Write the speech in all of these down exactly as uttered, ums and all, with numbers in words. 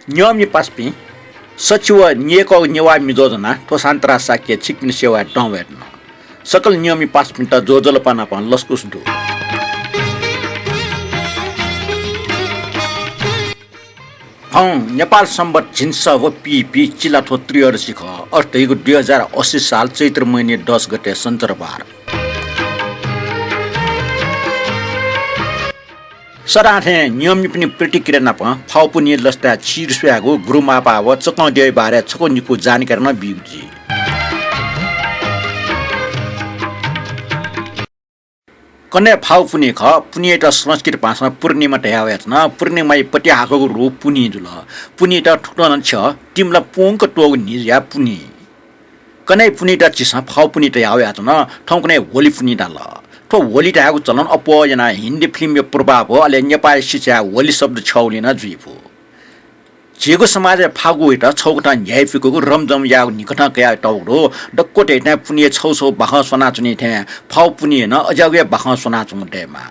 न्यंमि पासापिं, सछि व न्यय्कःगु नेवाः मिजो ज्वनाः थ्व शान्तिराज शाक्य छिकपिनि सेवाय् दं वयेधुन। सकल न्यंमि पासापिन्त ज्वजलपा नाप लसकुस दु। थौं नेपाल संवत् झिंछसः व पीपी चिलाथ्व त्रयोदशी खः, अथे धइगु दुई हजार अस्सी साल चैत्र महिना दस गते सञ्चरबार। सदां थें न्यंमिपिनि प्रतिक्रिया नाप फागु पुन्हिया लसताय् चिर स्वयागु, गुरुमापा व चकंद्यःया बारे छकः निकू जानकारी नं बीगु जुइ। कन्हय् फागु पुन्हि खः। पुन्हियात संस्कृत भाषां पूर्णिमा धयावयाच्वन। पूर्णिमाया पतिहाकःगु रूप पुन्हि जुल। पुन्हियात थुकथं नं छ्यः, तिमिला प्वंक त्वःगु न्हि जुयाः पुन्हि। कन्हय् पुन्हियात झीसं फागु पुन्हि धयावयाच्वन, थौंकन्हय् होली पुन्हि धाल। थ्व होली धायेगु चलन अप्वः यानाः हिन्दी फिल्मया प्रभाव, अले नेपाःया शिक्षाय् होली शब्द छ्यःगुलिं नं जुइफु। झीगु समाजय् फागुयात छगू कथं न्ह्याइपुकूगु रमझम याःगु न्हिकथं कयातःगु दु। दक्व धइथें पुन्हिया छगू छगू बाखं स्वनाच्वनी थें फागु पुन्हिया नं अज्याःगु हे बाखं स्वनाच्वंगु दयेमाः।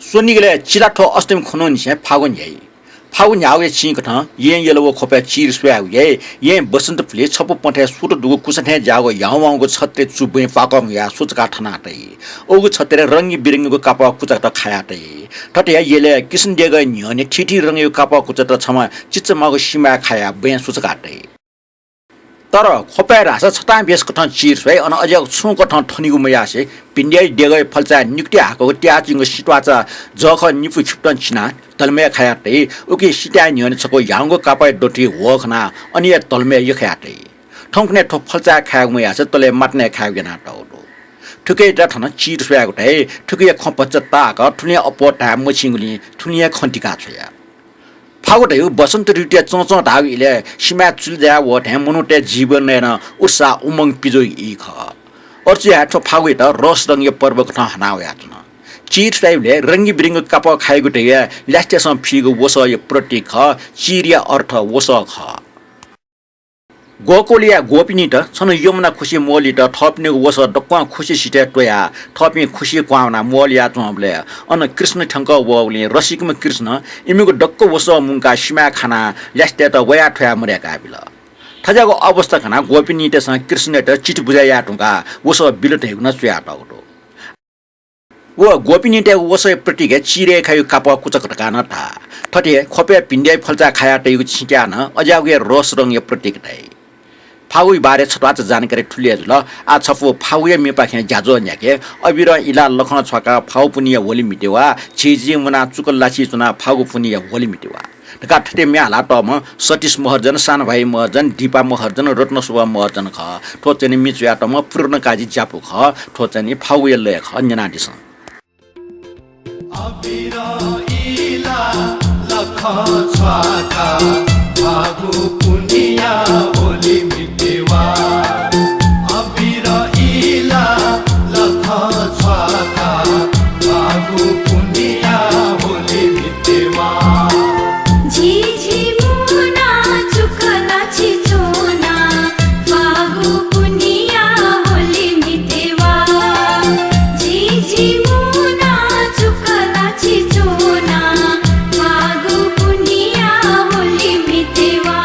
स्वनिगलय् चिलाथ्व अष्टमी खुन्हुनिसें फागु न्ह्याइ। फागु न्ह्याःगुया चिं कथं येँ यल व ख्वपय् चिर स्वयागु याइ। येँ बसन्त फुलिइ छपु पँथय् सुत दुगु कुसा थें ज्याःगु ह्याउँवाउँगु छत्रे चुबँय् पाकं हुयाः सुचुकाः थना तइ। उगु छत्रे रंगीबिरंगीगु कापः कुचात खाया तइ। थथे हे यलय् किसनदेगःया न्ह्यःने थीथी रंगयागु कापः कुचात छम्ह चिचामाःगु सिमाय् खायाः बँय् सुचुका तइ। तर ख्वपय् धाःसा छतां बेस कथं चिर स्वइ, अन अज्याःगु छुं कथं थनीगु मयासें भिंद्यःया देगःया फल्चाय् निकुति हाकःगु त्याःचिंगु सित्वाःचा जःखः निपु खिपतं चिनाः दलमय् खाया तइ। उकी सिताया न्ह्यःने छकू ह्याउँगु कापःया दथुइ ह्वः खनाः अन हे दलमय् यख्खाया तइ। थौंकन्हय् थ्व फल्चाय् खायेगु मयासें तलय् मातानाय् खायेगु यानातःगु दु। थुकियात थन चिर स्वयागु धाइ। थुकिया खँ भचा ताःहाकः थुलिं अप्वः धाये मछिंगुलिं थुलिं हे खँ दिका छ्वया। फागु धइगु बसन्त ऋतुया चंचं धाःगु इलय् सिमाय् चुलि जायाः वः थें मनूतय् जीवनय् नं उत्साह उमंग पिज्वःगु ई खः। अथे जुयाः थ्व फागुयात रस रंगया पर्व कथं हना वयाच्वन। चिर स्वइबलय् रंगीबिरंगी कापः खाइगु धइगु ल्यासेतय्सं फीगु वसःया प्रतीक खः। चिरया अर्थ वसः खः। गोकुलया गोपिनीत छन्हु यमुना खुसि मोलीत थःपिनिगु वसः दक्वं खुसि सिथय् त्वयाः थःपिं खुसि क्वहां वनाः मोलया च्वंबलय् अन कृष्ण थ्यंकः वःगुलिं रसिकम्ह कृष्णं इमिगु दक्व वसः मुंकाः सिमाय् खानाः ल्यासेतय्त वयाः थ्वयाः मदय्काबिल। थज्याःगु अवस्था खनाः गोपिनीतय्सं कृष्णयात चिठ्ठी बुझे याये धुंकाः वसः बिल धइगु नं च्वयातःगु दु। व गोपिनीतय्गु वसःया प्रतीक हे चिरय् खाइगु कापः कुचाक धकाः नं धाः। थथे हे ख्वपय् भिंद्यःया फल्चाय् खाया तइगु छिंकाः नं अज्याःगु हे रस रंगया प्रतीक धाइ। फागुया बारे छत्वाःचा जानकारी थुलि हे जुल। आः छपु फागुया म्येपाखें ज्याझ्वः न्ह्याके। अबिरं इलाः लखं छ्वाकाः फागु पुन्हिया होली म्हितेवा, झिझि मुनाः चुकलाछि च्वनाः फागु पुन्हिया होली म्हितेवा धकाः थथे म्ये हालातःम्ह सतीश महर्जन, सानभाइ महर्जन, दीपा महर्जन, रत्नशोभा महर्जन खः। थ्व चाहिँ नि मि च्वयातःम्ह पूर्णकाजी ज्यापु खः। थ्व चाहिँ नि फागुया लय खः, न्यनादिसँ। अबिरं इलाः लखं छ्वाकाः फागु पुन्हिया होली म्हितेवा। अबिरं इलाः लखं छ्वाकाः फागु पुन्हिया होली म्हितेवा। झिझि मुनाः चुकलाछि च्वनाः फागु पुन्हिया होली म्हितेवा। झिझि मुनाः चुकलाछि च्वनाः फागु पुन्हिया होली म्हितेवा।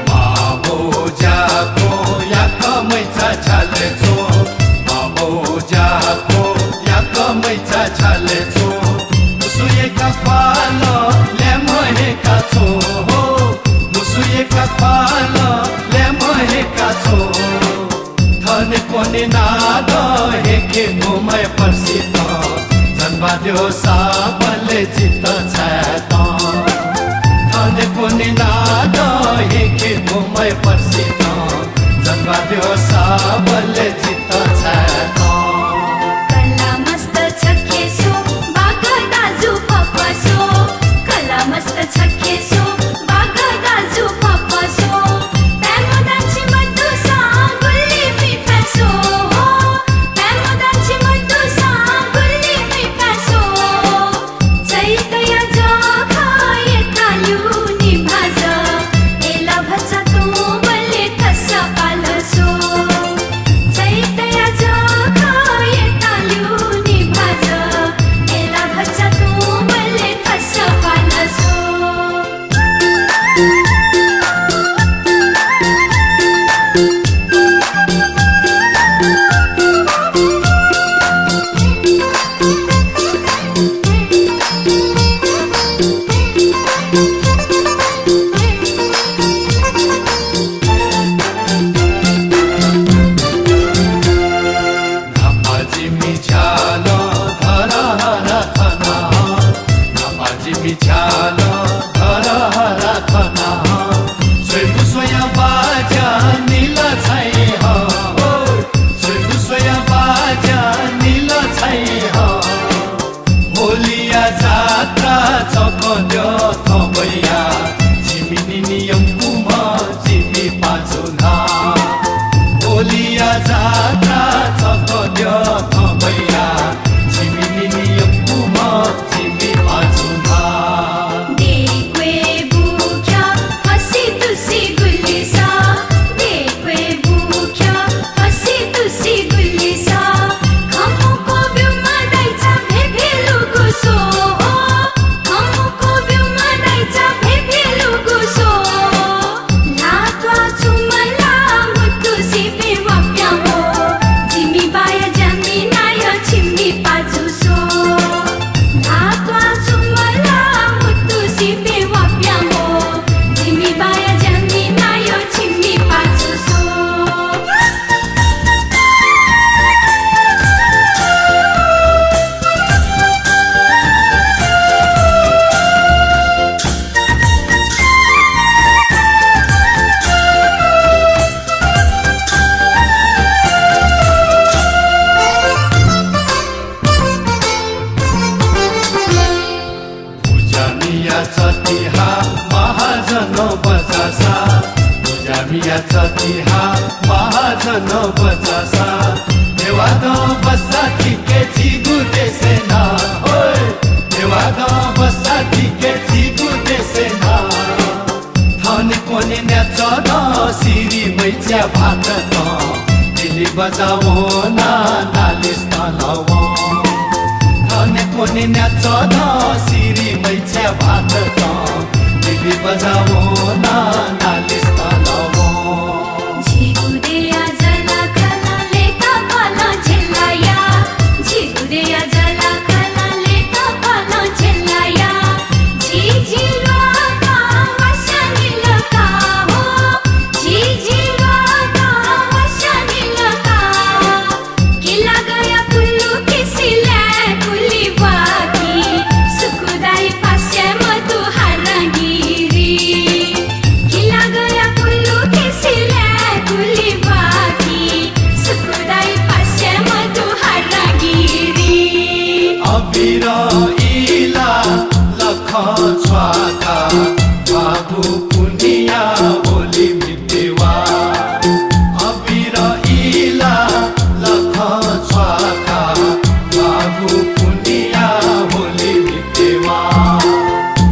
मां बौ ज्याखँ याकःमि चा झ्यालय् च्वँ। मां बौ ज्याखँ याकःमि चा झ्यालय् च्वँ। मुसु यय्काः ख्वालं ल्याय्म्ह हय्काः च्वँ हो। मुसु यय्काः ख्वालं ल्याय्म्ह हय्काः च्वँ। थन क्वने नादँ हय्के धुंम्ह पर्सितं, झन बाद्यः साबलय् जितः छाय्तं। थन क्वने नादँ हय्के धुंम्ह पर्सितं, झन बाद्यः साबलय् जितः छाय्तं। कलाः मस्त छखे स्व, बागः दाजु फफा स्व। कलाः मस्त छखे स्व, बागः दाजु फफा स्व। पाय्म्ह दाछि मदुसां गुलि फुइँ फाये स्व हो। पाय्म्ह दाछि मदुसां गुलि फुइँ फाये स्व। चैत चतिहा महाजन बचासा, बुजामिया चतिहा महाजन बचासा, नेवादँ बस्सा थिके झीगु देशय् ना, ओइ, नेवादँ बस्सा थिके झीगु देशय् ना। थन क्वने न्याचः दँ सिरि मैच्या भात दँ, दिल्ली बजावं ना नालिस तलावं। थन क्वने न्याचः दँ सिरि मैच्या भात दँ, दिल्ली बजावं ना नालिस तलावं। झीगु देया जलाखलं लेता फलं झेलाया, झीगु देया जलाखलं लेता फलं झेलाया। झीझी ल्वाका वास्या निलका हो, झीझी ल्वाका वास्या निलका। किलागया पुलु किसिले कुलिवाकी, सुकुदाइ पासे मधु हारागिरी। किलागया पुलु किसिले कुलिवाकी, सुकुदाइ पासे मधु हारागिरी। अबिर इला लख छ्वाका, बाबु पुनिया होली मितेवा। अबिर इला लख छ्वाका, बाबु पुनिया होली मितेवा।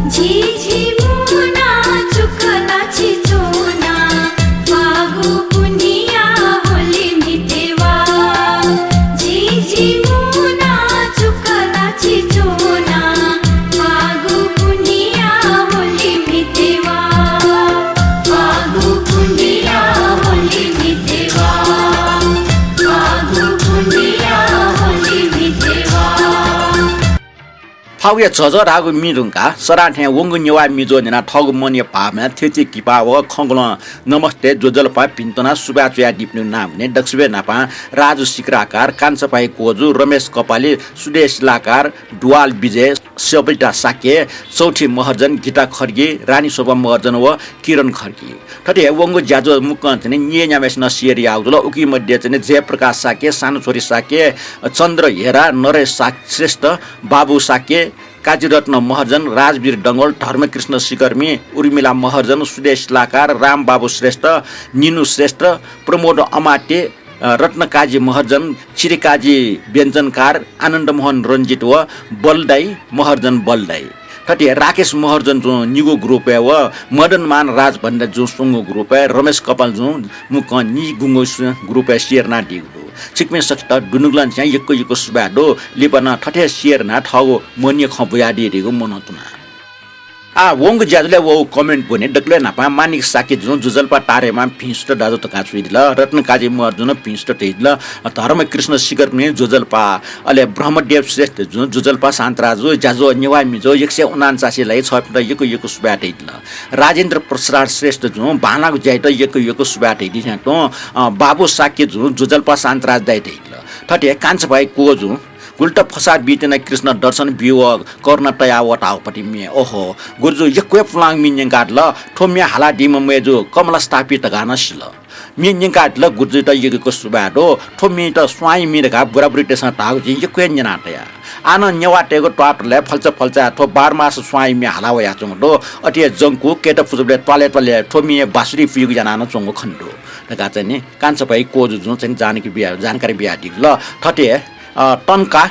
झीझी मुना चुकला चिचोना, बाबु पुनिया होली मितेवा। झीझी मुना चुकला चिचोना, बाबु पुनिया होली मितेवा। बाबु पुनिया होली मितेवा। बाबु पुनिया होली मितेवा। फागुया झःझः धाःगु मि धुंकाः सरां थें वंगु नेवाः मिजो न्यनाः थःगु मनया भावना थेथी किपा व खँग्वलं नमस्ते ज्वजलपा भिन्तुना सुभाय् च्वयादीपिनिगु नामं दक्वसिबय् न्हापां राजु सिक्राकार, कान्छापाइ कोजु, रमेश कपाली, सुदेश लाकार, डुवाल विजय, सबिता शाक्य, चौथी महर्जन, गीता खड्गी, रानी शोभा महर्जन व किरण खड्गी। थथे हे वंगु ज्याझ्वः मुक्कं चाहिँ नि न्येन्याम्हेसिनं share याःगु जुल। उकी मध्ये चाहिँ नि जयप्रकाश शाक्य, सानुछोरी शाक्य, चन्द्र हेरा, नरेश शाक-, श्रेष्ठ, बाबु शाक्य, काजीरत्न महर्जन, राजवीर डंगोल, धर्मकृष्ण सिकर्मी, उर्मिला महर्जन, सुदेश लाकार, रामबाबु श्रेष्ठ, निनु श्रेष्ठ, प्रमोद अमात्य, अ, रत्नकाजी महर्जन, चिरिकाजी व्यञ्जनकार, आनन्दमोहन रञ्जित व बलदाइ महर्जन बलदाइ। थथे राकेश महर्जन जुं निगू group-य् व मदनमान राज भन्दा जुं स्वंगू group-य्, रमेश कपाल जुं मुक्कं निगूगु सु-, group-य् share यानादीगु दु। छिकपिं सकसित दुनुगलंनिसें यक्व यक्व सुभाय् दु। लिपा नं थथे share यानाः थःगु मनया खँ ब्वयादीधीगु मनंतुना। आः वंगु ज्याझ्वलय् वःगु comment ब्वने दकलय् न्हापां मानिक शाक्य जुं ज्वजलपा तारेमा भिं सुथ दाजु धकाः च्वयादिल। रत्नकाजी महर्जनं भिं सुथ धयादिल। धर्मकृष्ण सिकर्मी ज्वजलपा, अले ब्रह्मदेव श्रेष्ठ जुं ज्वजलपा शान्तराजु ज्याझ्वः नेवाः मिजो एक सय उनान्चासि लागि छःपिन्त यक्व यक्व सुभाय् धयादिल। राजेन्द्र प्रसाद श्रेष्ठ जुं बांलाःगु ज्यायात यक्व यक्व सुभाय् धयादिल। तुं, अ, बाबु शाक्य जुं ज्वजलपा शान्तराज दाइ धयादिल। थथे कान्छापाइ कोजुं गुलि त फसा बीत्यना कृष्ण दर्शन बी व करुणा तया वःताःगुपति म्ये। ओहो, गुरुजु यक्व हे पुलांगु म्ये न्यंकादिल। थ्व म्ये हालादीम्ह मय्जु कमला स्थापित धकाः नं सिल। म्ये न्यंकादिल, गुरुजुयात यक्व यक्व सुभाय् दु। थ्व म्ये त स्वांया म्ये धकाः बुराबुरीतय्सं धाःगु जिं यक्व हे न्यना तया। आः नं नेवाःतय्गु त्वाःतलय् फल्चा फल्चाय् थ्व बाह्र मास स्वांया म्ये हाला वयाच्वंगु दु। अथे हे जंक्व, कय्ता पुचःबलय् त्वालय् त्वालय् थ्व म्ये बाँसुरी पुइगु यानाः नं च्वंगु खने दु धकाः चाहिँ नि कान्छापाइ कोजुजुं चाहिँ जानकी बिया-, जानकारी बियादीगु ल। थथे, अ, तन्का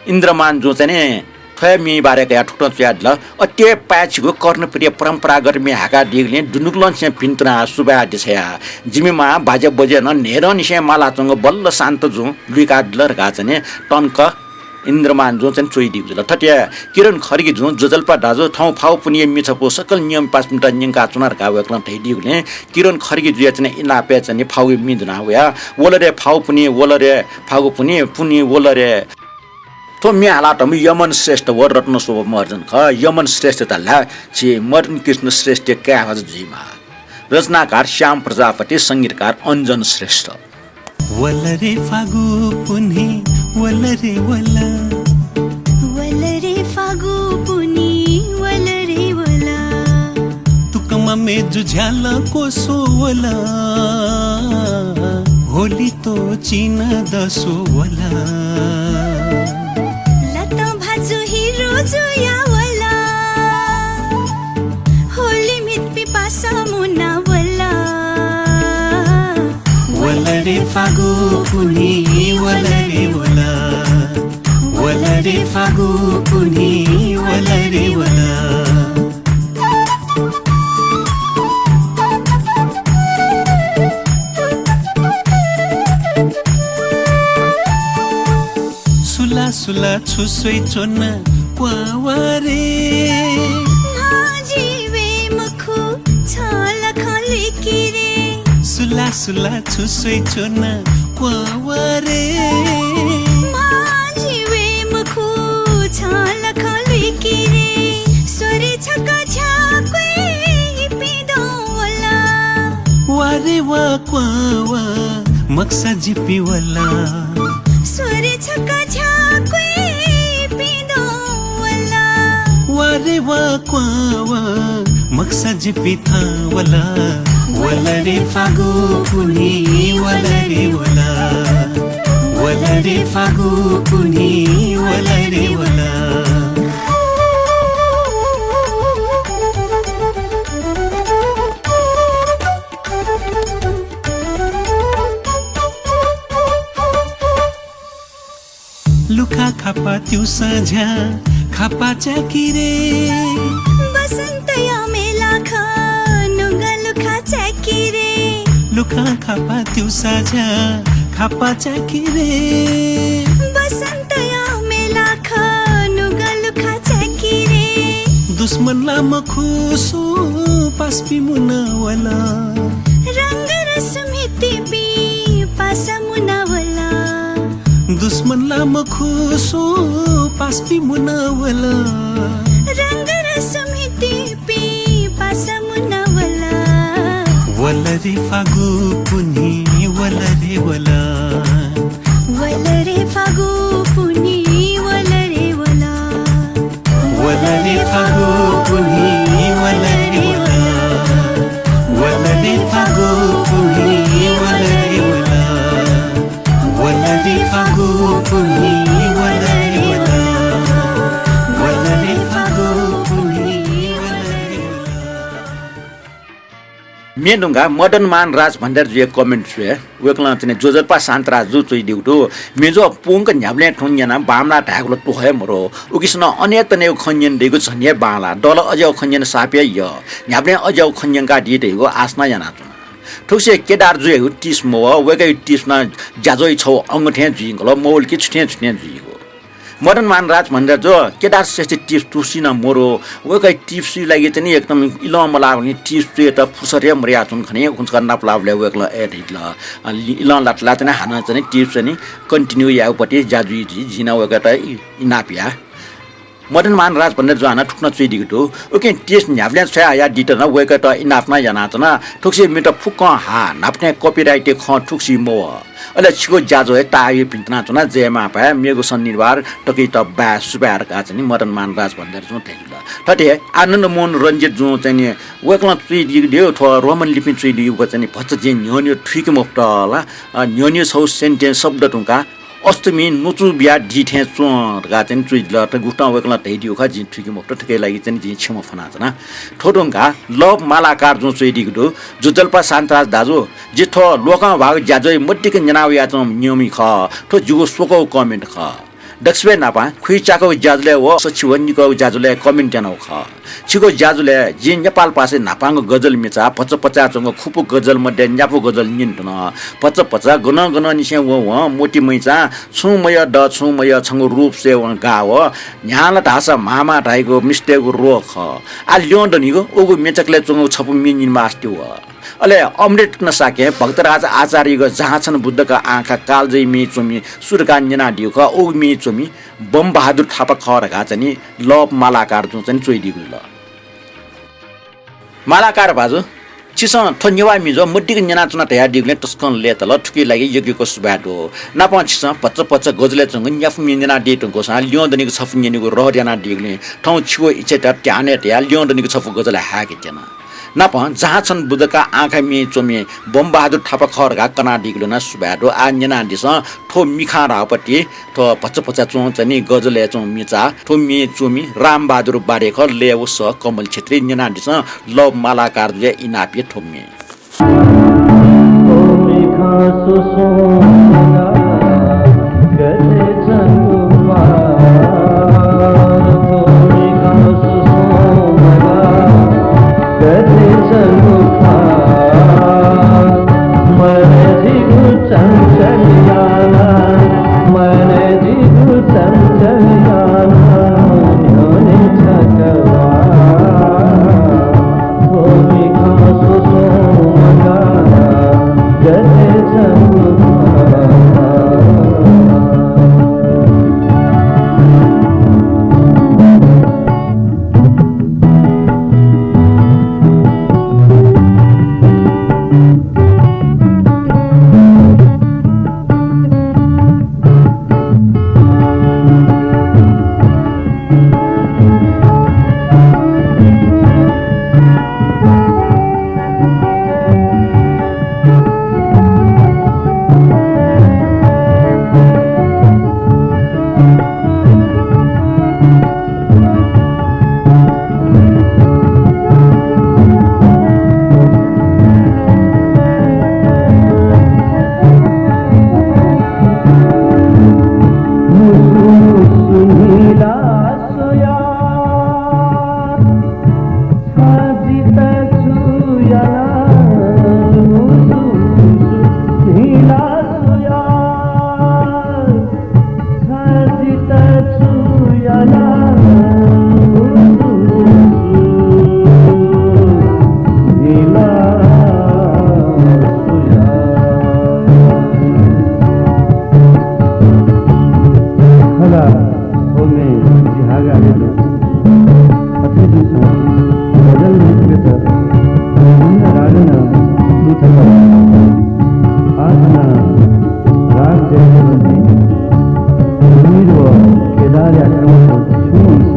इन्द्रमान जुं चाहिँ नि थ्व हे म्ये बारे कयाः थुकथं च्वयादिल। अति हे पाय्छि गु कर्णप्रिय परम्परागत म्ये हाकादीगुलिं दुनुगलंनिसें भिन्तुना सुभाय् देछाया। जिमि मां बाज्या बज्यिनं न्हय्दँनिसें मालाच्वंगु बल्ल शान्त जुं लुइकादिल धकाः चाहिँ नि तन्क इन्द्रमान जुं चाहिँ च्वयादीगु जुल। थथे किरण खड्गी जुं ज्वजलपा दाजु, थौं फागु पुन्हिया म्ये छपु सकल नियम पासापिन्त न्यंकाच्वना धकाः वय्कलं धयादीगुलिं किरण खड्गी जुया चाहिँ इनापय् चाहिँ फागुया म्ये दुना वया। वल रे फागु पुन्हि, वल रे फागु पुन्हि, पुन्हि वल रे। थ्व म्ये हालातःम्ह यमन श्रेष्ठ व रत्नशोभा महर्जन खः। यमन श्रेष्ठ धाःसा झी मदन कृष्ण श्रेष्ठया काय् भाजु जुइमाः। रचनाकार श्याम प्रजापति, संगीतकार अञ्जन श्रेष्ठ। वल रे फागु पुन्हि, वल रे वल। वल रे फागु पुन्हि, वल रे वल। तुकमा मेजु झ्याल कोसो वल। होली तो चिन दसो वल। लतं भाजु हिरो जुया वल। समुना वल। वल रे फागु पुन्हि वल रे वल। वल रे फागु पुन्हि वल रे वल। सुला सुला छु स्वइच्वन क्वावा रे। माझी वये मखु छलखं लुइके रे। सुला सुला छु स्वइच्वन क्वावा रे। माझी वये मखु छलखं लुइके रे। स्वरे छकः झ्याक्वय् इपिं दं वल। वा रे वा क्वावा मखुसा जिपिं वल। स्वरे छकः झ्याक्वय् इपिं दं वल। वा रे वा क्वावा मखुसा जिपिं थन वल। वल रे फागु पुन्हि वल रे वल। वल रे फागु पुन्हि वल रे वल। लुखा खापा त्युसा झ्याः खापा च्याकी रे। बसन्तया मेला खः नुगः लुखा च्याकी रे। लुखा खापा त्युसा झ्याः खापा च्याकी रे। बसन्तया मेला खः नुगः लुखा च्याकी रे। दुश्मन ला मखु सु पासापिं मुना वल। रंग रस म्हितीपिं पासा मुना वल। दुश्मन ला मखु सु पासापिं मुना वल। रंग रस म्हितीपिं पासा मुना वल। वल रे फागु पुन्हि वल रे वल। वल रे फागु पुन्हि वल रे वल। वल रे फागु पुन्हि वल रे वल। वल रे फागु पुन्हि वल रे वल। वल रे फागु पुन्हि वल रे वल। वल रे फागु पुन्हि वल रे वल। म्ये धुंकाः मदन मान राज भण्डारीजुया comment स्वये। वय्कलं चाहिँ नि ज्वजलपा शान्तराज जु च्वइदीगु दु। म्ये ज्वः पूवंक न्ह्याबलें थौं न्यनाः बांमलाः धायेगु ला त्वःते हे मरु। उकिसनं अनेतनेगु खँ न्यने दइगु झन हे बांलाः। दल अज्याःगु खँ न्यने साप हे यः। न्ह्याबलें अज्याःगु खँ न्यंकादी धइगु आशा नं यानाच्वना। थुगुसी केदार जुयागु tips मवः, वय्कःयागु tips नं ज्याझ्वःया छगू अंग थें जुइगु ला, मवल कि छु थें छु थें जुइगु। मदन मान राज भण्डारीजु, केदार श्रेष्ठ tips थुगुसी नं मरु। वय्कःया tips-या लागि चाहिँ नि एकदम इलं मलाःगुलिं tips च्वयेत फुर्सद हे मदयाच्वन खनी। उकिं छकः नापलाःबलय् वय्कलं अय् धयादिल। अ, लि-, इलं लात ला चाहिँ नि हानं चाहिँ नि tips चाहिँ नि continue यायेगु पति ज्या जुइ जुइ, जिं नं वय्कःयात इ-, इनाप याये। मदन मान राज भण्डारीजुं हानं थुकथं च्वइदीगु दु। उकिं tips न्ह्याबलें छ्वया हयादीत नं वय्कःयात इनाप नं यानाच्वना। थुगुसी म्येत फुक्कं हा, न्हापा थें copyright-या खँ थुगुसी मवः। अले छिगु ज्याझ्वः हे ताःहाकः भिन्तुनाच्वना। जय मांभाय्, मेगु शनिबार तकयात बाय् सुभाय् धकाः चाहिँ नि मदन मान राज भण्डारीजुं धयादिल। थथे आनन्द मोहन रंजितजुं चाहिँ नि वय्कलं च्वइदीगु दु, थ्व रोमन लिपिं च्वइदीगु चाहिँ नि भचा जिं न्ह्यःने थुइके मफुत ला, अ, न्ह्यःने छगू sentence शब्द धुंकाः अष्टमी नुचु बियादी थें च्वं धकाः चाहिँ नि च्वइदिल। थथे गुकथं वय्कलं धयादीगु खः, जिं थुइके मफुत, थुकिया लागि चाहिँ नि जिं क्षमा फ्वनाच्वना। थ्व धुंकाः love मालाकारजुं च्वइदीगु दु, ज्वजलपा शान्तराज दाजु, जि थ्व लोकंह्वाःगु ज्याझ्वः मदिक्क न्यना वयाच्वंम्ह नियमि खः। थ्व जिगु स्वकःगु comment खः। दक्वसिबय् न्हापां खुइच्याकःगु ज्याझ्वलय् व सछि व निकःगु ज्याझ्वलय् comment यानागु खः। छिगु ज्याझ्वलय् जिं नेपाल भाषाय् न्हापांगु गजल मिचा भचा भचा च्वंगु खुपु गजल मध्ये न्यापु गजल न्यनेधुन। भचा भचा गनं गनं निसें वं वं मोती मैचां छुं मयः द छुं मयः छंगु रूप स्वये वं गाः व न्ह्याल धाःसा म्हां म्हां धाइगु मिस्तय्गु रोग खः। आः ल्यं दनिगु उगु म्ये चकलय् च्वंगु छपु म्ये न्यनेमास्ति वः। अले अमृतरत्न शाक्यं भक्तराज आचार्ययागु जहाँ छन बुद्धका आँखा कालजयी म्येइ च्वमि सु धकाः न्यनादीगु खः, उगु म्येइ च्वमि बम बहादुर थापा खः धकाः चाहिँ नि love मालाकारजुं चाहिँ नि च्वइदीगु जुल। मालाकार भाजु, छिसं थ्व नेवाः म्ये ज्वः मदिक्क न्यनाच्वना धयादीगुलिं तसकं लय्ताल, थुकिया लागि यक्व यक्व सुभाय् दु। नापं छिसं भचा भचा गजलय् च्वंगु न्यापु म्ये न्यनादी धुंकूसां ल्यं दनिगु छपु न्यनेगु रहर यानादीगुलिं थौं छिगु इच्छायात ध्यानय् तयाः ल्यं दनिगु छपु गजल हाय्के त्यना। नापं जहाँ छन बुदका आँखा म्ये च्वमि बमबहादुर थापा खः धकाः कनादीगु ल्वना सुभाय् दु। आः न्यनादिसँ थ्व मिखां धाःपति थ्व भचा भचा च्वं चाहिँ नि गजलय् च्वं मिचा थ्व म्ये च्वमि रामबहादुर बारे खः, लय् व सः कमल क्षेत्री। न्यनादिसँ लव मालाकार जुया इनापया थ्व म्ये। खला, थ्व म्ये जिहागा हे दु। अथे जूसां गजल म्ये थ्व विभिन्न रागं लुइथका। आः थन राग जयंती व केदारया क्रमशः छुं अंश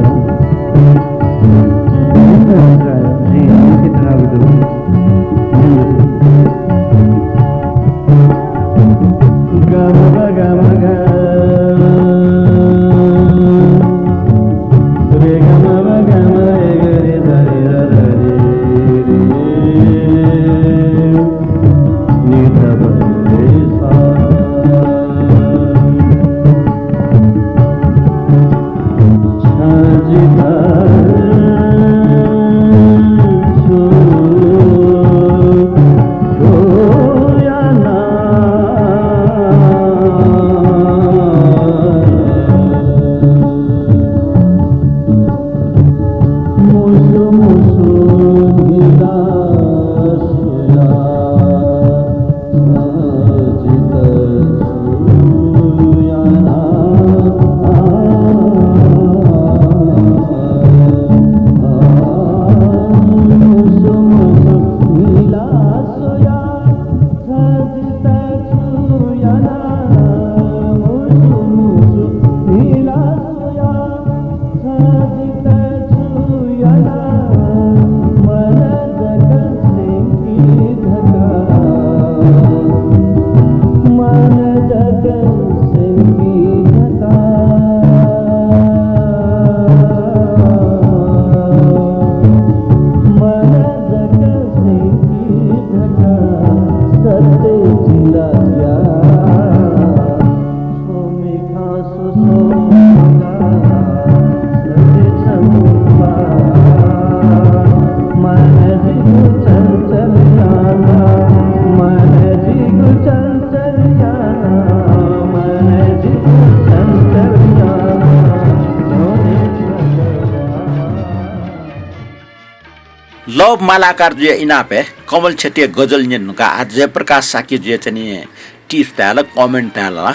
लव मालाकार जुया इनापय् कमल क्षेत्रीया गजल न्यने धुंकाः आः जयप्रकाश शाक्य जुया चाहिँ नि टिप्स धाये ला, comment धाये ला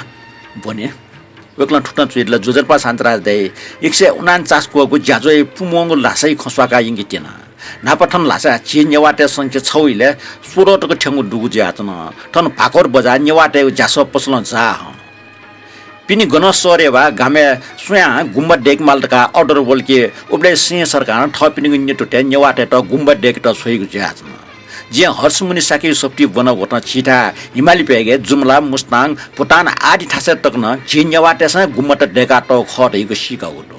ब्वने। वय्कलं थुकथं च्वयादिल, ज्वजलपा शान्तराज दाइ, एक सय उनान्चास क्वःगु ज्याझ्वःया पुमंगु ल्हासाया खँ स्वाकाः यंके त्यना। न्हापा थन ल्हासाय् झी नेवाःतय् संख्या छगू इलय् सोह्र तक थ्यंगु दुगु जुयाच्वन। थन भाकोर बजाः नेवाःतय्गु ज्यासः पसलं जाः हं। पिने गन सःरे वा गामय् स्वयां गुम्बा दय्केमाल धकाः order वल कि उबलय् सिंह सरकारं थःपिनिगु नेतृत्वय् नेवाःतय्त गुम्बा दय्केत छ्वइगु जुयाच्वन। जिं हर्षमुनि शाक्यया सफुतिइ ब्वना वतं झीथाय् हिमाली प्यागे, जुम्ला, मुस्ताङ, भुटान आदि थासय् तक नं झी नेवाःतय्सं गुम्बात दय्कातःगु खः धइगु सीकागु दु।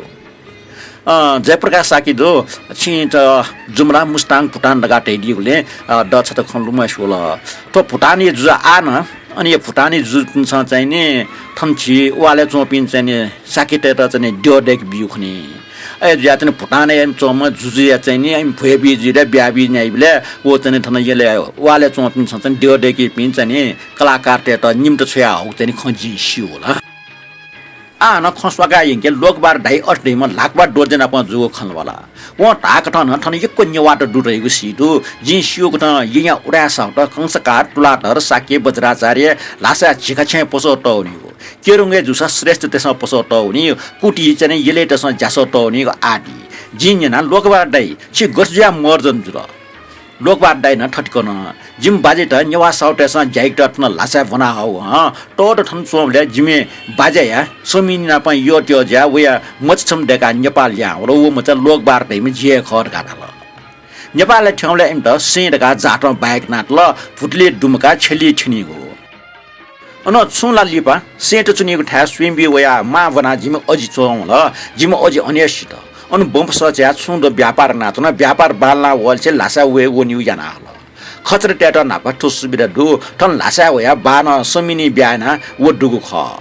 अ, जयप्रकाश शाक्य जु, छिं त जुम्ला, मुस्ताङ, भुटान धकाः धयादीगुलिं, अ, द छता खँ लुमंसे वल। थ्व भुटानया जुजु आः नं, अन या भुटानया जुजुपिन्सं चाहिँ नि थन झी वालय् च्वंपिं चाहिँ नि शाक्यतय्त चाहिँ नि द्यः दय्के ब्यू खनी। अय् जुयाः चाहिँ नि भुटानय् च्वंम्ह जुजुया चाहिँ नि इमि भ्वय् बी जुइ ला ब्याहा बी न्याइबलय् व चाहिँ नि थन यलय् वालय् च्वंपिन्सं चाहिँ नि द्यः दय्कीपिं चाहिँ नि कलाकारतय्त निम्ह छ्वयाहःगु चाहिँ नि खँ जिं स्यू ला। आः हानं खँ स्वाकाः यंके लोकबहादुर दाइ अथे धइम्ह लाकबहादुर दोर्जेनापं जूगु खँ वल। वं धाःकथं नं थन यक्व नेवाःत दु धइगु सी दु। जिं स्यूकथं यँया उदाय् साहुत, कंसाकार, तुलाधर, शाक्य, वज्राचार्य, ल्हासाय् झिखाछेँय् पसः तःवनीगु, केरुङ्गय् जूसा श्रेष्ठतय्सं पसः तःवनीगु, कुटी चाहिँ नि यलय्तय्सं ज्यासः तःवनीगु आदि। जिं न्यना, लोकबहादुर दाइ, छि गथे जुयाः मर्जन जुल? लोकबहादुर दाइनं थथे कन, जिमि बाज्यात नेवाः साहुतय्सं ज्याइगत थन ल्हासाय् ब्वना हःगु हं। तःदँ थन च्वंबलय् जिमि बाज्याया समिनि नाप यःत्यः जुयाः वया मचा छम्ह दय्काः नेपाल लिहां वल। व मचा लोकबहादुर धइम्ह जि हे खः धकाः धाल। नेपालय् थ्यंबलय् इमित सें धकाः जातं बाय् यानातल, भुतुलिइ दुमकाः छ्यलिइ थ्यनीगु। अन छुं ला लिपा सेंत च्वनीगु थाय् स्वयम्भुइ वयाः मां ब्वनाः जिमि अजि च्वंवल। जिमि अजि अन हे सित। अन बँपसः चायाः छुं दँ व्यापार यानाच्वन। व्यापार बांलाना वःलिसे ल्हासाय् वये वनीगु याना हल। खच्चडीतय्त न्हापा थ्व सुविधा दु। थन ल्हासाय् वयाः बाःनं समिनि ब्याहा यानाः व दुगु खः।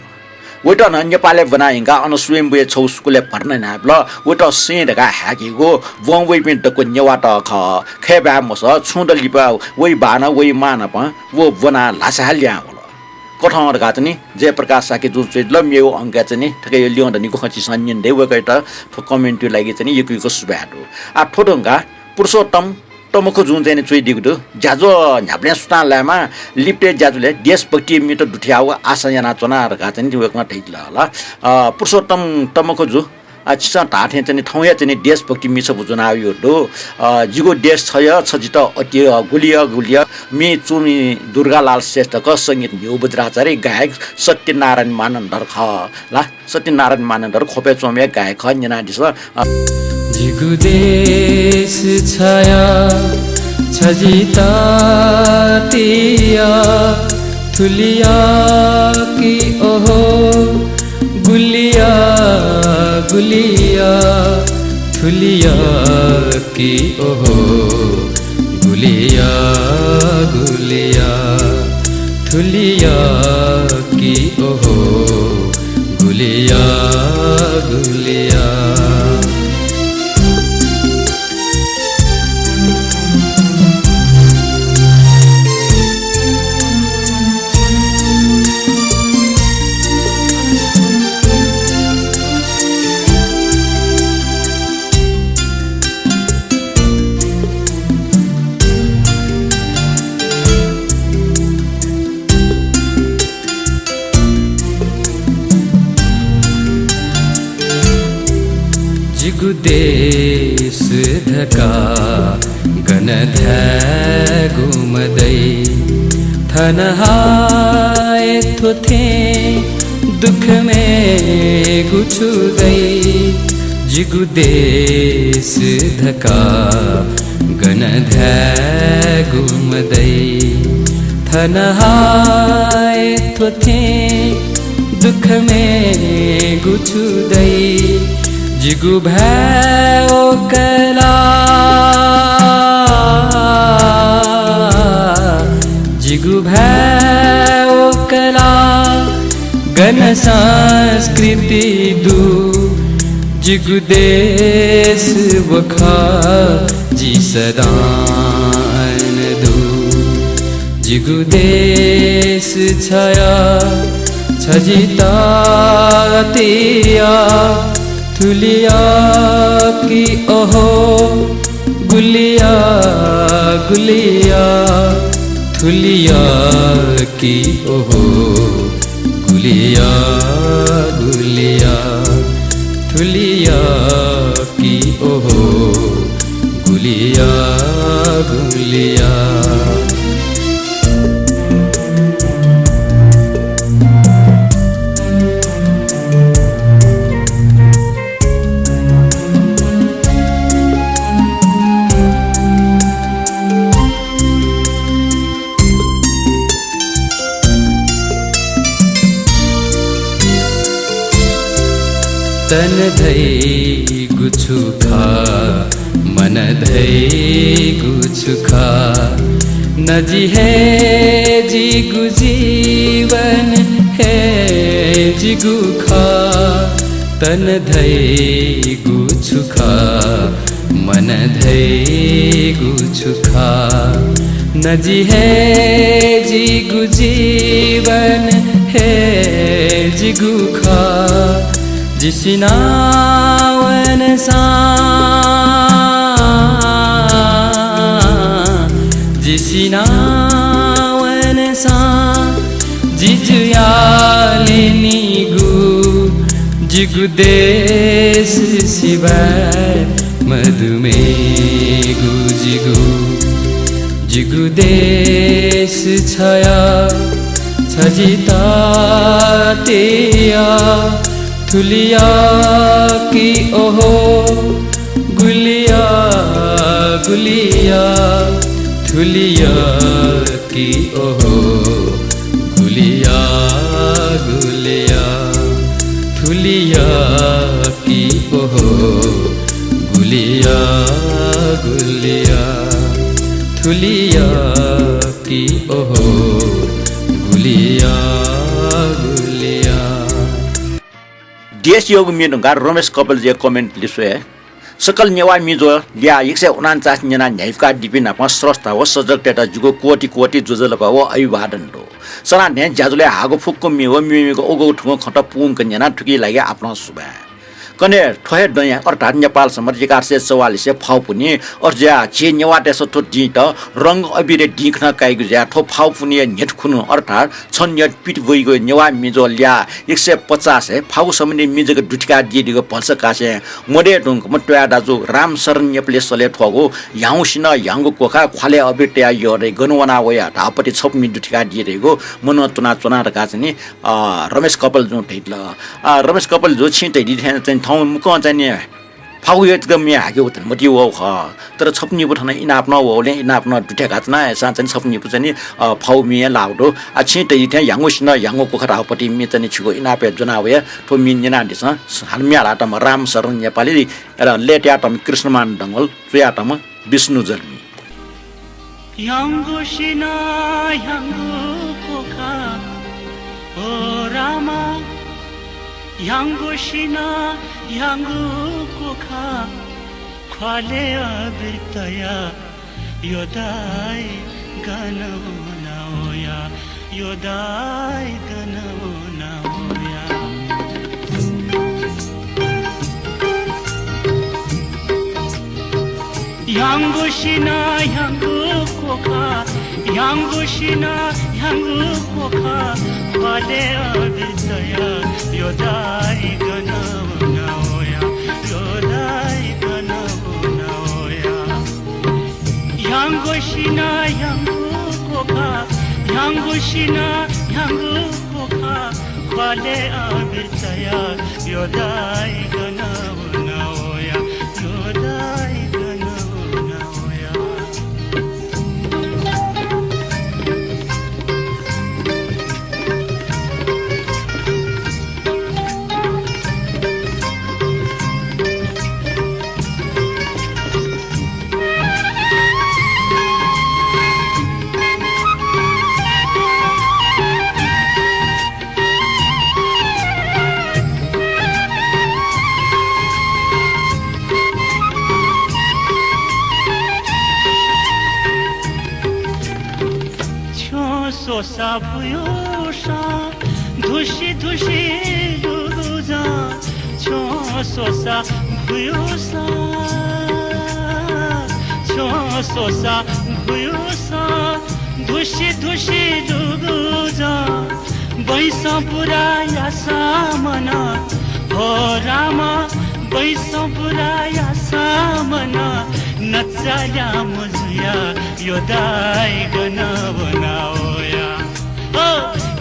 वइत नं नेपालय् ब्वना यंकाः अन स्वयम्भुया छगू स्कूलय् भर्ना यानाबिल। वइत सें धकाः हाय्केगु। बँ वइपिं दक्व नेवाःत खः। खय् भाय् मसः। छुं दँ लिपा वइ बाःनं वइ मां नाप व ब्वनाः ल्हासाय् लिहां वल। कथं धकाः चाहिँ नि जयप्रकाश शाक्य जुं च्वयादिल। मेगु अंकय् चाहिँ नि थुकिया ल्यं दनिगु खँ झीसं न्यने दइ। वय्कःयात थ्व comment-या लागि चाहिँ नि यक्व यक्व सुभाय् दु। आः थ्व धुंकाः पुरुषोत्तम तमखु जुं चाहिँ नि च्वयादीगु दु। ज्याझ्वः न्ह्याबलें सुथां लायेमा, लिपतय् ज्याझ्वलय् देशभक्तिया म्ये दुथ्याःगु आशा यानाच्वना धकाः चाहिँ नि वय्कलं धयादिल हला। अ, पुरुषोत्तम तमखु जु, अ, छिसं धाःथें चाहिँ नि थौंया चाहिँ नि देशभक्ति म्ये छपु ज्वनावयागु दु। अ, जिगु देश छ यः, छ जितः अति यः, गुलि यः, गुलि यः, म्ये च्वमि दुर्गालाल श्रेष्ठ खः, संगीत न्ह्यू वज्राचार्य, गायक सत्यनारायण मानन्धर खः ला। सत्यनारायण मानन्धर ख्वपय् च्वंम्ह गायक खः, न्यनादिसँ। अ, जिगु देश छ यः, छ जितः अति यः, थुलि यः कि ओहो, गुलि यः, गुलि यः, थुलि यः कि ओहो, गुलि यः, गुलि यः, थुलि यः कि ओहो, गुलि यः, गुलि यः। जिगु देश धकाः गन धायेगु मदइ, थन हाय् थ्व थें दुःख मेगु छु दइ। जिगु देश धकाः गन धायेगु मदइ, थन हाय् थ्व थें दुःख मेगु छु दइ। जिगु भाय् वकला, जिगु भाय् वकला, गन संस्कृति दु। जिगु देश व खः, जि सदां अन दु। जिगु देश छ यः, छ जितः अति यः, थुलि यः कि ओहो, गुलि यः, गुलि यः, थुलि यः कि ओहो, गुलि यः, गुलि यः, थुलि यः कि ओहो, गुलि यः, गुलि यः। तन धइगु छु खः, मन धइगु छु खः, नजि हे जिगु जीवन हे जिगु खः। तन धइगु छु खः, मन धइगु छु खः, नजि हे जिगु जीवन हे जिगु खः। जि सिनावनसां, जि सिनावनसां जि जुयाः ल्यनीगु जिगु देश सिबय् मदुम्हेगु जिगु, जिगु देश छया छ जि तातेया थुलिया कि ओहो गुलिया, गुलिया थुलिया कि ओहो गुलिया, गुलिया थुलिया कि ओहो गुलिया, गुलिया थुलिया कि ओहो गुलिया, गुलिया। देश यःगु म्ये धुंकाः रमेश कपालजुया comment लिसे स्वये। सकल नेवाः म्ये ज्वः ल्याः एक सय उनान्चास न्यनाः न्ह्याइपुकादीपिं नाप स्रष्टा व सर्जकतय्त जिगु कोटि कोटि ज्वजलपा व अभिवादन दु। सनां न्ह्यः ज्याझ्वलय् हाःगु फुक्क म्ये व म्ये म्येगु अगु थुगु खँत पूवंक न्यनाः थुकिया लागि आपालं सुभाय्। कन्हय् थ्व हे दँया अर्थात् नेपाल सम्बत एघार सय चौवालिसय् फागु पुन्हि, अथे जुयाः झी नेवाःतय्सं थ्व दिंयात रंग अबिरया दिं खनाः काइगु जुयाः थ्व फागु पुन्हिया न्ह्यथु खुन्हु अर्थात् छन्हु न्ह्यः पित ब्वइगु नेवाः म्ये ज्वः ल्याः एक सय पचासय् फागु सम्बन्धी म्ये जक दुथ्याकादीधइगु भलसा कासें मदये धुंकूम्ह त्वया दाजु रामशरण नेपालया सलय् थ्वःगु ह्याउँसिनं ह्याउँगु क्वखाः ख्वालय् अबिर तयाः यःदइ गन वना वया धाःपति छपु म्ये दुथ्याकादीधइगु मनं च्वनाच्वना धकाः चाहिँ नि, अ, रमेश कपालजुं धयादिल। अ, रमेश कपालजु, छिं धयादी थें चाहिँ थौं मुक्कं चाहिँ नि फागुया जक म्ये हाके वःगु मतिइ वःगु खः। तर छपु निपु थन इनाप नं वःगुलिं इनाप नं दुथ्याकाच्वना, अय्सां चाहिँ छपु निपु चाहिँ नि, अ, फागु म्ये लाःगु दु। आ, छिं धयादी थें ह्याउँगु सिनं ह्याउँगु क्वखाः धाःगु पति म्ये चाहिँ नि छिगु इनापय् ज्वना वया। थ्व म्ये न्यनादिसँ। हानं म्ये हालातःम्ह रामशरण नेपाली, अले लय् तयातःम्ह कृष्णमान डंगोल, च्वयातःम्ह विष्णु जर्मी। ह्याउँगु सिनं ह्याउँगु क्वखाः, ओ रामा, ह्याउँगु सिनं ह्याउँगु क्वखाः, ख्वालय् अबिर तयाः यो दाइ गन वना वया, यो दाइ गन वना वया। ह्याउँगु सिनं ह्याउँगु क्वखाः, ह्याउँगु सिनं ह्याउँगु क्वखाः, ख्वालय् अबिर तयाः यो दाइ गन वना वया, यो दाइ गन वना वया। ह्याउँगु सिनं ह्याउँगु क्वखाः, ह्याउँगु सिनं ह्याउँगु क्वखाः, ख्वालय् अबिर तयाः यो दाइ गन वना वया, यो दाइ गन वना वया। छ्यं स्वसा भुयुसां धुसि धुसि लुगुजां, छ्यं स्वसा भुयुसां, छ्यं स्वसा भुयुसां धुसि धुसि लुगुजां, बैसं पुरा याःसां मनं, हो रामा, बैसं पुरा याःसां मनं, नचाल्याम्ह जुयाः यो दाइ गन वना वया। ओ,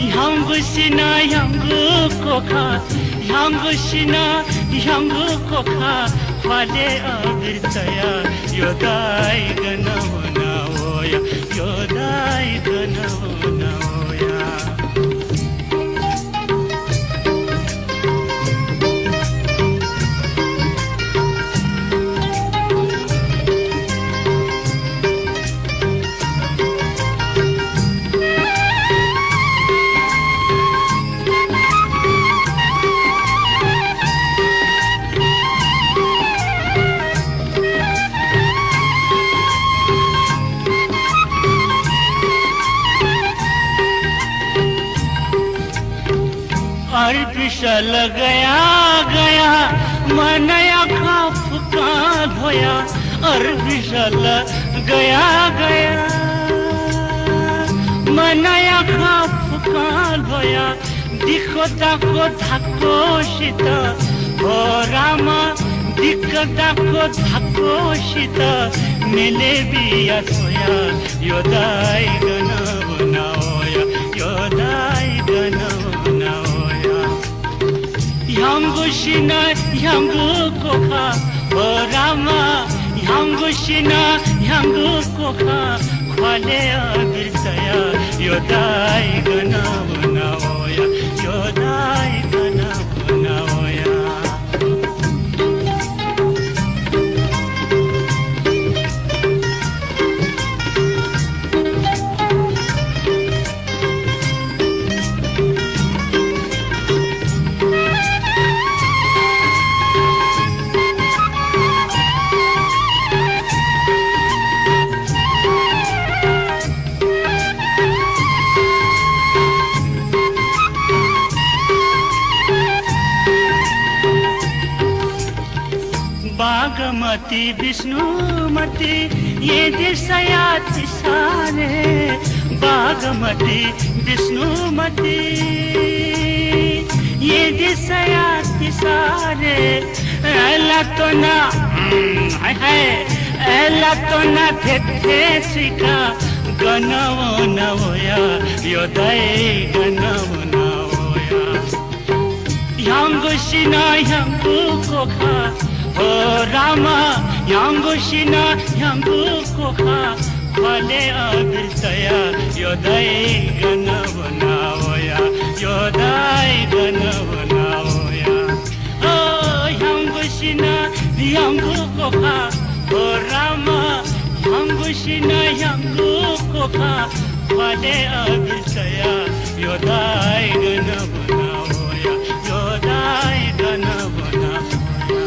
ह्याउँगु सिनं ह्याउँगु क्वखाः, ह्याउँगु सिनं ह्याउँगु क्वखाः, ख्वालय् अबिर तयाः यो दाइ गन वना वया, यो दाइ गन वना वया। अर बिसल गया गया, मनया खा फुकां ध्वया। अर बिसल गया गया, मनया खा फुकां ध्वया। दिक्क दाक्क धाक्क सित, हो रामा, दिक्क दाक्क धाक्क सित, मेले बिया स्वया, यो दाइ गन वना वया, यो दाइ गन वना वया। ह्याउँगु सिना ह्याउँगु कोखा, हो रामा, ह्याउँगु सिना ह्याउँगु कोखा, ख्वाले अबिर तया, यो दाइ गन वना वया, यो दाइ गन वना वया। बागमती विष्णुमती, ये दिशया तिसारे। बागमती विष्णुमती, ये दिशया तिसारे। एला तोना, हम्म, हाय हाय। एला तोना धेथे सिका, गन वना वया, यो दाइ गन वना वया। ह्याउँगु सिना ह्याउँगु कोखा, हो रामा, ह्याउँगु सिना ह्याउँगु कोखा, ख्वाले अबिर तया, यो दाइ गन वना वया, यो दाइ गन वना वया। ओ ह्याउँगु सिना ह्याउँगु कोखा, हो रामा, ह्याउँगु सिना ह्याउँगु कोखा, ख्वाले अबिर तया, यो दाइ गन वना वया, यो दाइ गन वना वया।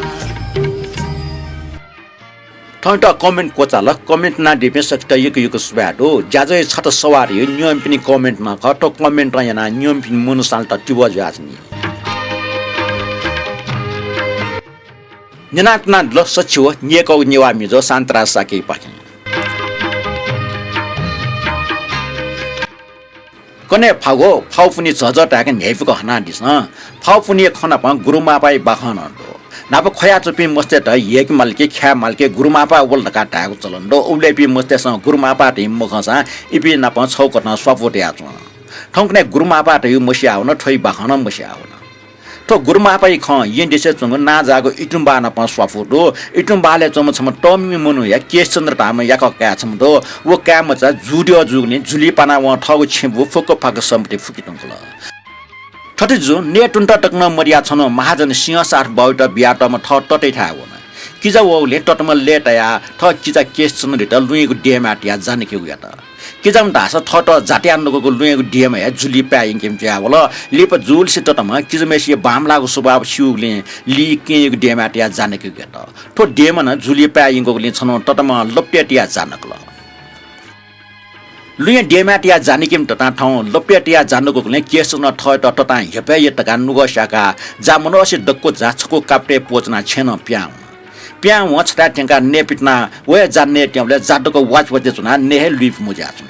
थौंयात comment क्वचाल, comment यानादीपिं सकसित यक्व यक्व सुभाय् दु। ज्याझ्वःया छता सवारी नियमपिनि comment नं खः। थ्व comment यानाः नियमपिनि मनूसांत तिबः जुयाच्वनी। न्यनाच्वनादिल सच्छि व न्यय्कःगु नेवाः मिजं शान्तराज शाक्यपाखें। कन्हय् फागु, फागु पुन्हि झःझः धाय्क न्ह्याइपुक हनादिसँ। फागु पुन्हिया खँ नाप गुरुमापाया बाखं नं दु। न्हापा ख्वयाच्वंपिं मस्तय्त ह्यय्के माल कि, ख्याये माल कि, गुरुमापा वल धकाः धायेगु चलन दु। उबलय् इपिं मस्तय्सं गुरुमापा धइम्ह मखंसां इपिं नाप छगू कथं स्वापू तयाच्वन। थौंकन्हय् गुरुमापा धइगु मसियावन, थ्वया बाखं नं मसियावन। थ्व गुरुमापाया खँ येँ देशय् च्वंगु नांजाःगु इतुम्बाः नाप स्वापू दु। इतुम्बालय् च्वंम्ह छम्ह तःमि मनूया केशचन्द्र धाःम्ह याकः काय् छम्ह दु। व काय्मचा जूद्यः जूगुलिं जुलि पानाः वं थःगु छेँबुँ फुक्क फाक्क सम्पत्ति फुके धुंकल। थथे जूगुलिं नये त्वनेत तक नं मदयाः छन्हु महाजन सिंहसार्थ बाहुयात बियातःम्ह थः ततायाथाय् वन। किजा वःगुलिं तताम्ह लय्तायाः थः किजा केशचन्द्रयात लुँयागु देय्माय् तयाः जानाकेगु यात। किजाम्ह धाःसा थःत जातया नकूगु लुँयागु देय्माय् जुलि पाय् यंकेम्ह जुयावल। लिपा जूलिसे तताम्ह किजाम्हय्सिया बांमलाःगु स्वभाव स्यूगुलिं लि केहेँयागु देय्माय् तयाः जानाकेगु यात। थ्व देय्म्ह नं जुलि पाय् यंकूगुलिं छन्हु तताम्ह लप्तय् तयाः जानाकल। लुँया देय्माय् तयाः जानाकेम्ह ततां थौं लप्तय् तयाः जानाकूगुलिं केशचन्द्रं थःत ततां हेपय् या धकाः नुगः स्याकाः जा मनसे दक्व जा छकू कापतय् प्वःच्वनाः छेँनं पिहां वन। पिहां वं छथाय् थ्यंकाः नये पितिनाः व हे जा नये त्यंबलय् जा दक्व वाचवाचे च्वनाः नये हे लुइपुमु जुयाच्वन।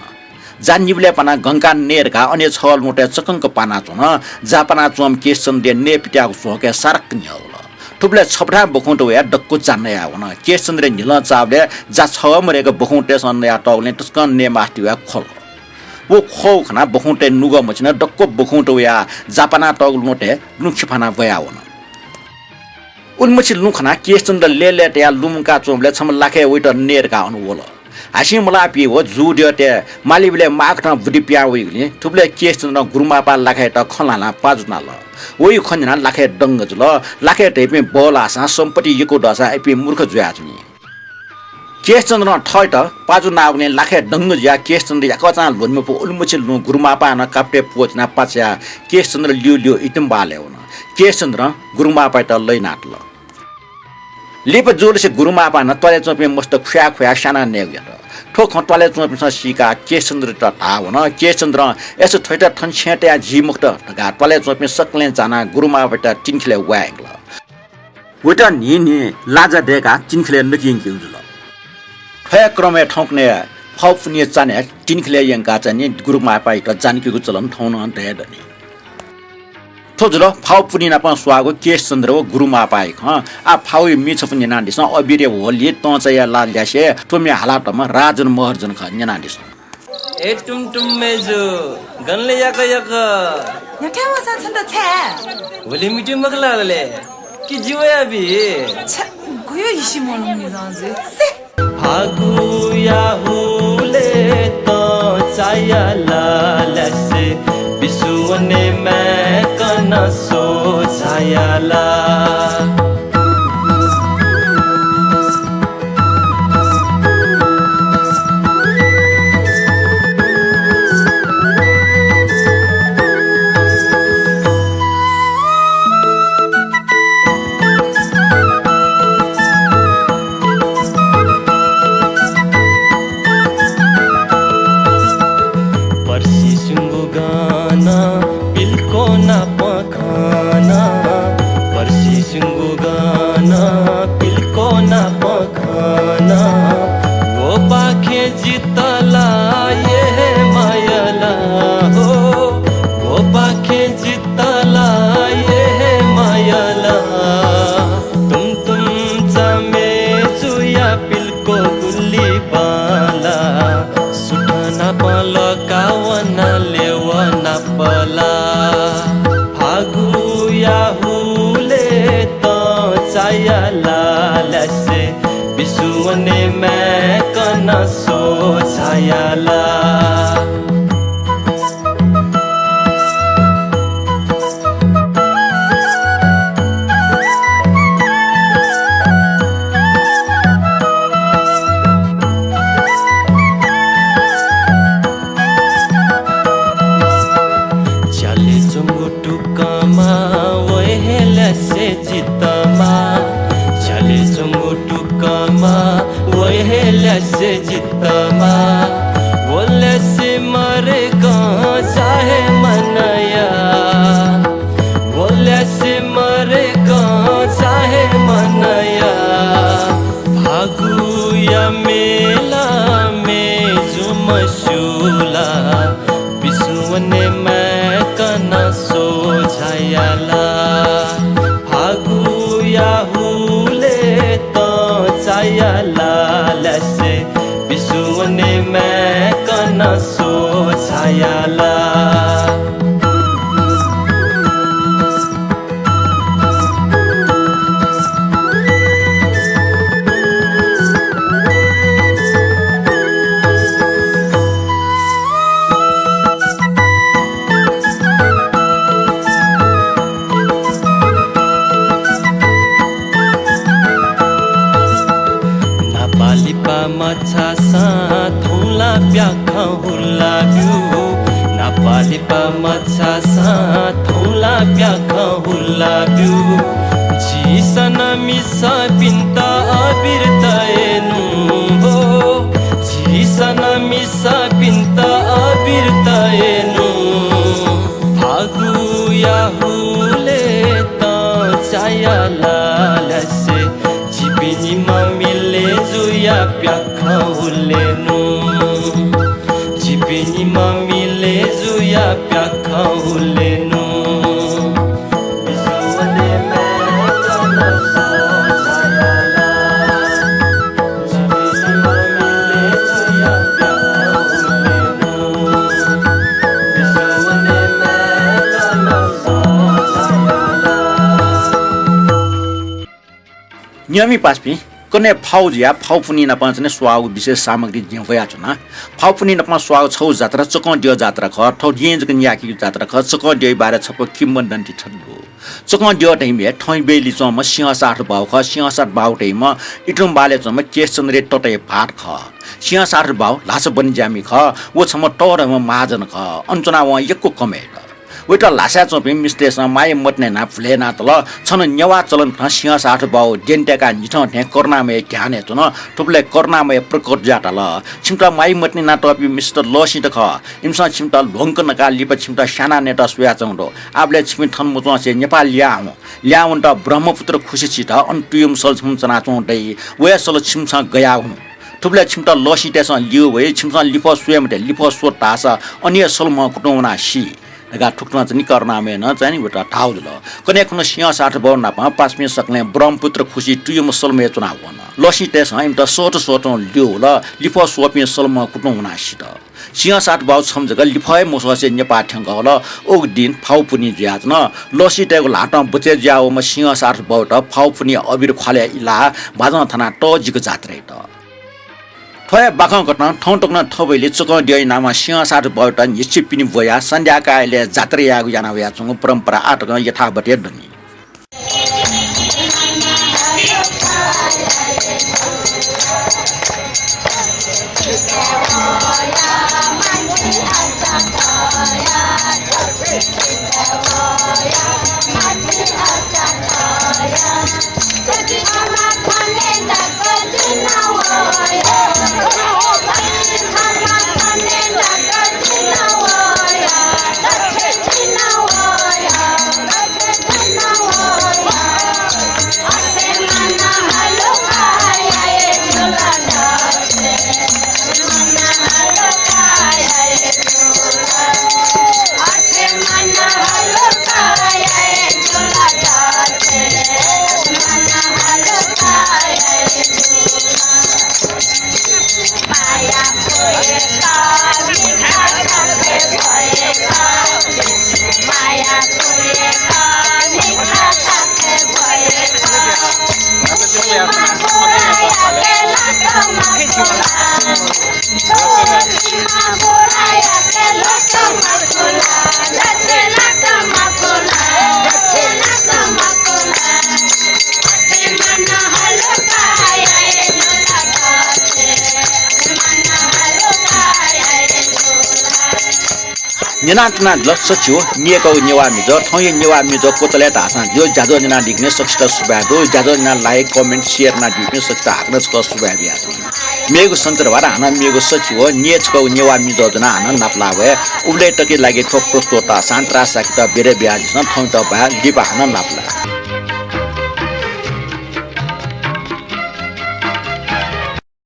जा निबलय् पानाः गंकाः नये धकाः अन हे छगः लुँतय् चकंक पानाच्वन। जा पानाच्वंम्ह केशचन्द्रया नये पित्याःगु च्वहंकय् सारक्क न्ह्यः वल। थुबलय् छपथाय् बखुंत वयाः दक्व जा नयावन। केशचन्द्रया न्हिलं चाःबलय् जा छगः मदय्क बखुंतय्सं नयातःगुलिं तसकं नये मास्ति वयाः ख्वल। व ख्वःगु खनाः बखुंतय् नुगः मछिनाः दक्व बखुंत वयाः जा पानातःगु लुँतय् लुँ खिफानाः ब्वयावन। उलिमछि लुँ खनाः केशचन्द्र लय्‌लय् तयाः लुमंकाः च्वंबलय् छम्ह लाखय् वइत नये धकाः अन वल। हासिं मलाःपिं व जूद्यःतय् मालीबलय् माःकथं बुद्धि पिहां वइगुलिं थुबलय् केशचन्द्रं गुरुमापां लाखायात खँ ल्हानाः पाजु नाल। वइगु खँ न्यनाः लाखाय् दंग जुल। लाखाय् धइपिं बहलाःसां सम्पत्ति यक्व दःसां इपिं मूर्ख जुयाच्वनी। केशचन्द्रं थःत पाजु नाःगुलिं लाखाय् दंग जुयाः केशचन्द्र याकःचां ल्ह्वने मफु उलिमछि लुँ गुरुमापां नं कापतय् प्वःच्वनाः पाछ्याः केशचन्द्र ल्यूल्यू इतुम्बालय् वन। केशचन्द्रं गुरुमापायात लय् नातल। लिपा जूलिसे गुरुमापां नं त्वालय् च्वंपिं मस्त खुयाः खुयाः स्यानाः नयेगु यात। थ्व खँ त्वालय् च्वंपिन्सं सीकाः केशचन्द्रयात धाः वन। केशचन्द्रं, "अय्सा थ्वयात थन छेँय् तयाः जी मखुत" धकाः त्वालय् च्वंपिं सकलें जानाः गुरुमांपायात तिनिखिलय् वये यंकल। वयात न्हिं न्हिं लाजा दय्काः तिनिखिलय् नके यंकेगु जुल। थ्व हे क्रमय् थौंकन्हय् फाउ पुन्हिया चान्हय् तिनिखिलय् यंकाः चाहिँ नि गुरुमांपायात जानाकेगु चलन थौं नं दये दनि। थ्व जुल फाउ पुन्हि नाप स्वाःगु केशचन्द्र व गुरुमांपाया खँ। आः फाउया म्ये छपु न्यनादिसँ। अबिरया होलीइ तं चायाः लाः ल्यासे थ्व म्ये हालातःम्ह राजन महर्जन खः, न्यनादिसँ। ए टुमटुम मय्जु, गन ले याक याक? न्ह्याथाय् वःसां छन्त छाय्? होली मिटिङ मखु ला ले? कि जि वयाबी? छ, गयो हिसि मलुंगु जं जुइ। से। फागुया हुलय् तं चायाः लाः ल्यासे, बिस्युं वने माय्कनं स्वछायाः लाः। पर्सिस्युंगु गनं पिल्को नाप खन, पर्सिस्युंगु गनं पिल्को नाप खन। वपाखें जितः ला ये हे माया ला हो, वपाखें जितः ला ये हे माया ला। तुमतुम चा मय्जुया पिल्को गुलि बांला। सुथनापं लकाः वना ले व नाप ला। फागुया हुलय् तं चायाः लाः ल्यासे, बिस्युं वने माय्कनं स्वछायाः लाः। ज्यालय् च्वंगु टुकमा वये हे ल्यासे जितः माः। ज्यालय् च्वंगु टुकमा वये हे ल्यासे जितः माः। व ल्यासे मरे गं चाहे मनया, व ल्यासे मरे गं चाहे मनया। फागुया मेला मय्जु मस्यू ला, बिस्युं वने माय्कनं स्वछायाः लाः। फागुया हुलय् तं चायाः लाः ल्यासे, बिस्युं वने माय्कनं स्वछायाः लाः। न्हापा लिपा मछासां थौं ला प्याखं हुला ब्यू। न्हापा लिपा मछासां थौं ला प्याखं हुला ब्यू। झीसं नं मिसापिन्त अबिर तयेनु हो। झीसं नं मिसापिन्त अबिर तयेनु। फागुया हुलय् तं चायाः लाः ल्यासे, जिपिनि मामि लय्जुया प्याखं हुलेनु। जिपिनि मामि लय्जुया प्याखं हुलेनु। नियमि पासापिं, कन्हय् फाउ जुयाः फाउ पुन्हि नाप च्वने स्वाःगु विशेष सामग्री जिं ह्वयाच्वना। फाउ पुन्हि नाप स्वाःगु छगू जात्रा चकंद्यः जात्रा खः। थ्व जिं जक न्यायेकीगु जात्रा खः। चकंद्यःया बारे छपु किंवदन्ती छगू दु। चकंद्यः धइम्ह हे थौं ब्यलय् च्वंम्ह सिंहसार्थबाहु खः। सिंहसार्थबाहु धइम्ह इतुंबालय् च्वंम्ह केशचन्द्रया तताया भाःत खः। सिंहसार्थबाहु ल्हासा बनिज्यामि खः। व छम्ह तःधंम्ह महाजन खः। अन च्वनाः वं यक्व कमय् यात। वयात ल्हासाय् च्वंपिं मिस्तय्‌सं माया मतिना यानाः भुलय् यानातल। छन्हु नेवाः चलन कथं सिंहसार्थ बाहु द्यने तयेकाः न्हिथं थें करुणामय ध्यानय् च्वन। थुबलय् करुणामय प्रकट जुयातल। छिमित माया मतिना यानातःपिं मिस्तत लःसिंत खः। इमिसं छिमित ल्ह्वंक नकाः लिपा छिमित स्यानाः नयेत स्वयाच्वंगु दु। आबलय् छिपिं थन मच्वंसे नेपाः लिहां हुँ। लिहां वनेत ब्रह्मपुत्र खुसि छित, अन तुयुम्ह सल छम्ह च्वनाच्वंगु दइ। व हे सल छिमिसं गयाः हुँ। थुबलय् छिमित लःसिंतय्‌सं लिउ वइ, छिमिसं लिफः स्वये मते, लिफः स्वत धाःसा अन हे सलम्ह कुतुं वनाः सी धकाः थुकथं चाहिँ नि करुणामयनं चाहिँ नि वयात धाःगु जुल। कन्हय् खुन्हु सिंहसार्थ बाहु नाप पासापिं सकलें ब्रह्मपुत्र खुसि तुयुम्ह सलम्हय् च्वनाः वन। लःसिंतय्‌सं इमित सःतू सःतूं लिउ वल, लिफः स्वःपिं सलम्ह कुतुं वनाः सित। सिंहसार्थ बाहु छम्ह जक लिफः हे मस्वसे नेपाः थ्यंकः वल। उगु दिं फागुपुन्हि जुयाच्वन। लःसिंतय्‌गु ल्हातं बचय् जुयावःम्ह सिंहसार्थ बाहुयात फागुपुन्हिया अबिर ख्वालय् इलाः बाजं थानाः तःजिक जात्रा यात। थ्व हे बाखं कथं थौं तक नं थःबलय् चकं द्यः यानाम्ह सिंहसार्थ बाहुयात न्हिच्छि पिने ब्वयाः सन्ध्याकाः इलय् जात्रा यायेगु याना वयाच्वंगु परम्परा आः तकं यथावत हे दनि। न्यनाच्वनादिल सच्छि व न्यय्‌कःगु नेवाः म्हिगः। थौंया नेवाः म्हिगः क्वचालय् धाःसां जिगु ज्याझ्वः न्यनादीपिं सकसित सुभाय् दु। ज्याझ्वः न्यनाः like, comment, share यानादीपिं सकसित हाकनं छकः सुभाय् बियाच्वना। मेगु सञ्चारभार हानं मेगु सच्छि व न्यय् छकःगु नेवाः म्हिगः ज्वनाः हानं नापलाः वये। उबलय् तकया लागि थ्व प्रस्तोता शान्तराज शाक्यत बिदा बियादिसँ। थौंयात बाय्, लिपा हानं नापलाये।